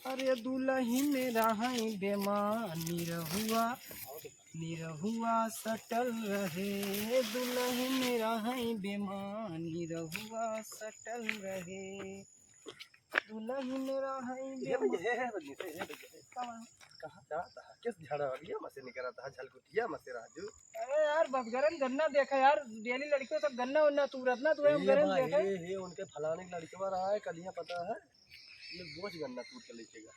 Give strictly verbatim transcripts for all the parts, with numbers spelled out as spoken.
अरे दुलहिन रहई बेमान निरहुआ, निरहुआ सटल रहे। दुलहिन रहई बेमान निरहुआ सटल रहे। दुलहिन रहई ये बेमान। भैया, हे, हे, रजनी से, हे, भैया, हे। कहाँ? कहाँ जात है? किस झाड़ा वालिया में से निकलत है? झलकुटिया में से, राजू? अरे यार, बदगरन गन्ना देखा यार, डेली लड़कियों सब गन्ना उन्ना तूरत ना, तू हम ए गरन भाई, देखा। हे, हे, उनके फलाने के लड़कवा रहा है, कलिया पता है, ये बोझ गन्ना तूर के लेके गया।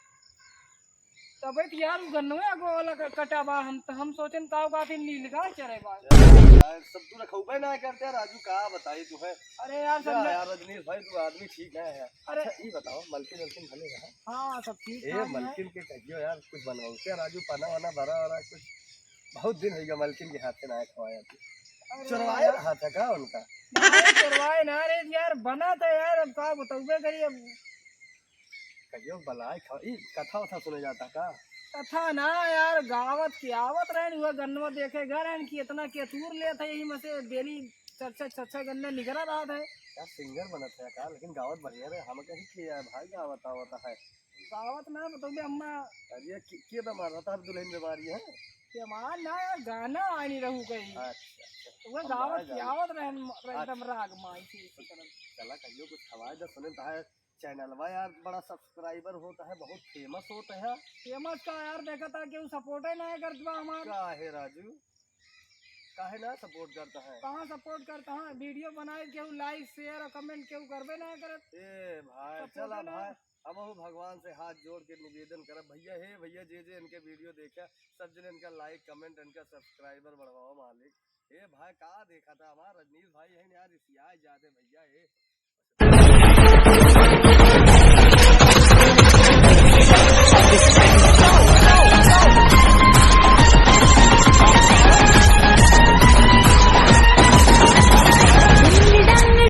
तबे तो यार, उ गन्नवे अगो वाला क-, कटा बा, हम त, हम सोचन का बा, फिर नील का चरे बा। यार, सब तू रखौबे ना करते, राजू, का बताई तू है? अरे यार, क्या सब यार, रजनीश भाई, तू आदमी ठीक ना है यार। अरे। अच्छा, ई बताओ, मलकिन वलकिन भले रहा? हाँ, सब ठीक ए, ठाक है। मलकिन के कहियो यार, कुछ बनवाओ क्या राजू, पना वना भरा वरा कुछ? बहुत दिन हो गया मलकिन के हाथ से ना खवाया तू। अरे चोरवाए यार। रहा था का उनका? नहीं, चोरवाए ना रे यार, बना था यार, अब का बतौबे करी अब। कहियो बलाए खा-, ई कथा उथा सुने जाता का? कथा ना यार, गावत के आवत रहन, हुआ गन्नवा देखे घर रहन कि इतना के तूर लेत है, यही में से डेली चार चार, छह छह गन्ने निकरा रहा था। यार सिंगर बनत है का, लेकिन गावत बढ़िया रहे, हम कहीं किया है भाई, गावत आवत है। गावत ना, बतौबे अम्मा। अरे के, के बीमार रहता है, दुल्हन बीमारी है? बीमार ना यार, गाना आनी रहू कहीं। अच्छा, अच्छा। तो वह हम गावत गाए के गाए। आवत रहन, एकदम अच्छा। राग माई से इसी तरह। चला कहियो कुछ खवाए दे, सुने तो है। चैनलवा यार बड़ा सब्सक्राइबर होता है, बहुत फेमस होता है। फेमस का यार, देखा था केहू सपोर्ट ही ना करत बा हमार। का है राजू, काहे ना सपोर्ट करता है? कहाँ सपोर्ट करता है? वीडियो बनाए केहू लाइक शेयर और कमेंट केहू करबे ना करत। ए भाई, सपोर्ट चला है ना। भाई, अब वो भगवान से हाथ जोड़ के निवेदन करब भैया, हे भैया, जे जे इनके वीडियो देखा, सब जने इनका लाइक कमेंट, इनका सब्सक्राइबर बढ़वाओ मालिक। ए भाई, का देखा था हमार रजनीश भाई है यार, रिसिया जाते भैया। ए